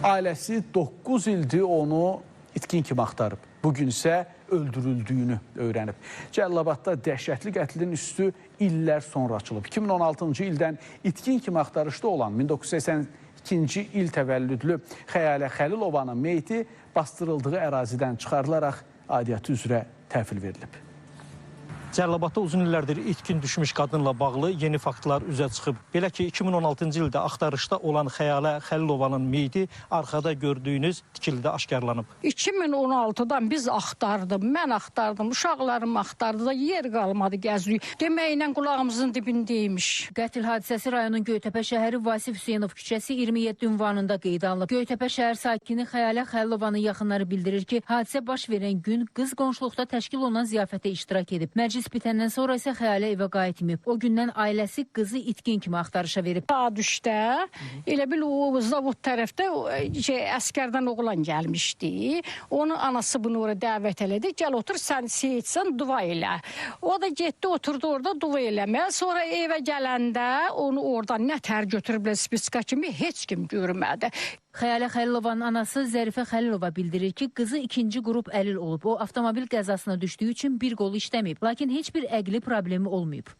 Ailəsi 9 ildir onu itkin kimi axtarıb. Bugün isə öldürüldüyünü öyrənib. Cəlilabadda dəhşətli qətlin üstü illər sonra açılıb. 2016-cı ildən itkin kimi axtarışda olan 1982-ci il təvəllüdlü Xəyalə Xəlilovanın meyiti bastırıldığı ərazidən çıxarılaraq aidiyyatı üzrə təhvil verilib. Cəlilabadda uzun illərdir itkin düşmüş qadınla bağlı yeni faktlar üzə çıxıb. Belə ki, 2016-cı ildə axtarışda olan Xəyalə Xəlilovanın meyiti arxada gördüyünüz tikilidə aşkarlanıb. 2016-dan biz axtardım, mən axtardım, uşaqlarım axtardı da yer qalmadı gəzdik. Deməklə qulağımızın dibindəymiş. Qətl hadisəsi rayonun Göytəpə şəhəri Vasif Hüseynov küçəsi 27 ünvanında qeydə alınıb. Göytəpə şəhər sakini Xəyalə Xəlilovanın yaxınları bildirir ki, hadisə baş verən gün qız qonşuluqda təşkil olunan ziyafətə iştirak edib. Məclis bitəndən sonra isə Xəyalə evə qayıtmayıb. O gündən ailəsi qızı itkin kimi axtarışa verib. Saat 3-də elə bil o zavod tərəfdə əskərdən oğlan gəlmişdi. Onun anası bunu oraya dəvət elədi. Gəl otur, sən seyidsən, dua elə. O da getdi, oturdu orada dua eləməyə. Sonra evə gələndə onu oradan nə tər götürüblər spiska kimi heç kim görmədi. Xəyalə Xəlilovanın anası Zərifə Xəlilova bildirir ki, qızı ikinci qrup əlil olub. O avtomobil qəzasına düşdüyü üçün bir qolu işləməyib. Lakin heç bir əqli problemi olmayıb.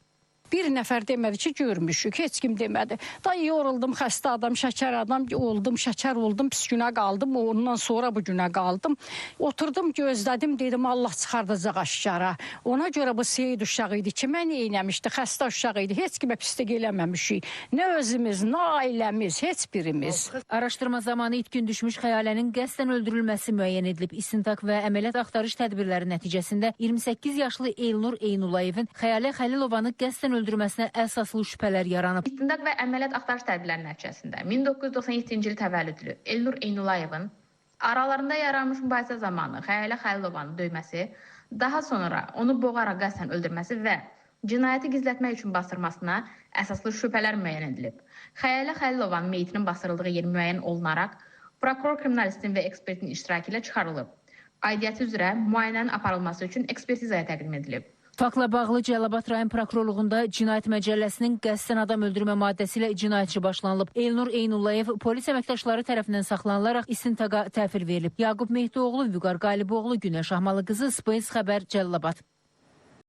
Bir nəfər demədi ki, görmüşük, heç kim demədi. Da yoruldum, xəstə adam, şəkər adam oldum, şəkər oldum, pis günə qaldım, ondan sonra bu günə qaldım. Oturdum, gözlədim, dedim Allah çıxardacaq aşkara. Ona görə bu seyid uşağı idi ki, mən neynəmişdi, xəstə uşağı idi, heç kimə pislik eləməmişik. Nə özümüz, nə ailəmiz, heç birimiz. Araşdırma zamanı itkin düşmüş Xəyalənin qəsdən öldürülməsi müəyyən edilib. İstintaq və əməliyyat axtarış tədbirləri nəticəsində 28 yaşlı Elnur Eynulayevin Xəyalə Xəlilovanı qəsdən öldürməsinə əsaslı şübhələr yaranıb. İstintaq və əməliyyat axtarış tədbirləri nəticəsində 1997-ci il təvəllüdlü Elnur Eynulayevin aralarında yaranmış mübahisə zamanı Xəyalə Xəlilovanı döyməsi, daha sonra onu boğaraq qəsdən öldürməsi və cinayəti gizlətmək üçün bastırmasına əsaslı şübhələr müəyyən edilib. Xəyalə Xəlilovanın meyitinin bastırıldığı yer müəyyən olunaraq prokuror kriminalistin və ekspertin iştirakı ilə çıxarılıb. Aidiyyəti üzrə müayinənin aparılması üçün ekspertizaya təqdim edilib. Faktla bağlı Cəlilabad rayon prokurorluğunda Cinayət Məcəlləsinin qəsdən adam öldürmə maddəsi ilə cinayətçi başlanılıb. Elnur Eynullayev polis əməkdaşları tərəfindən saxlanılaraq istintaqa təhvil verilib. Yaqub Mehdioğlu, Vüqar Qaliboğlu, Günəş Şahmalı qızı, Space Xəbər, Cəlilabad.